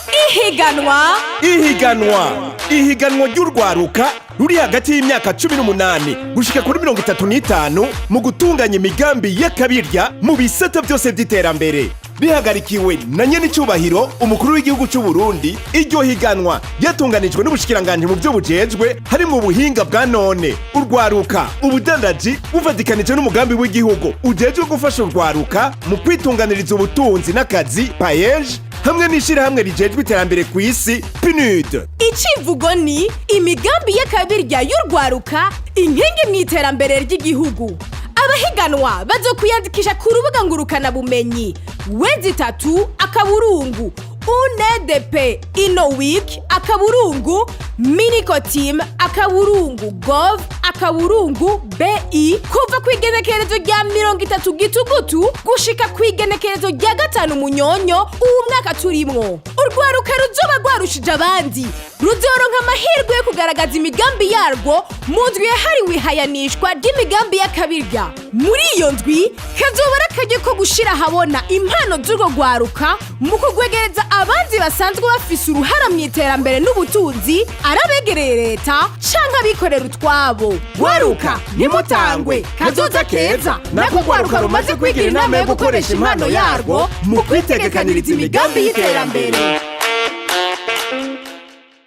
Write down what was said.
Ihiganwa. Ihiganwa, ihiganwa ry'urwaruka ruri hagati y'imyaka 18 gushika kuri 35 mu gutunganya imigambi y'akabirya mu bisata byose by'iterambere, bihagarikiwe na nyenicubahiro umukuru w'igihugu cy'u Burundi. Iryo higanwa ryatunganijwe n'ubushikiranganji mu byo bujejwe harimwo ubuhinga bwa none, urwaruka, ubudandaji, bufatikanije n'umugambi w'igihugu ujejwe gufasha urwaruka mu kwitunganiriza ubutunzi n'akazi, PAEEJ, hamwe n'ishirahamwe rijejwe iterambere ku isi, PNUD. Icivugo ni imigambi y'akabirya y'urwaruka, inkingi mu iterambere ry'igihugu. Abahiganwa bazokwiyandikisha ku rubuga ngurukanabumenyi w.undp innoweek.minecofin.gov.bi kuva ku igenekerezo rya 30 Gitugutu gushika ku igenekerezo rya 5 Munyonyo uwu mwaka turimwo. Urwaruka ruzoba rwarushije abandi ruzoronka amahirwe yo kugaragaza imigambi yarwo mu ndwi yahariwe ihayanishwa ry'imigambi y'akabirya. Muri iyo ndwi kazoba ari akaryo ko gushira ahabona impano z'urwo rwaruka mu kugwegereza abandi basanzwe bafise uruhara mu iterambere n'ubutunzi, ari abegereye leta canke abikorera utwabo. Gwaruka, ntimutangwe. Kazoza keza nako rwaruka rumaze kwigira inama yo gukoresha impano yarwo mu kwitegekaniriza imigambi y'iterambere.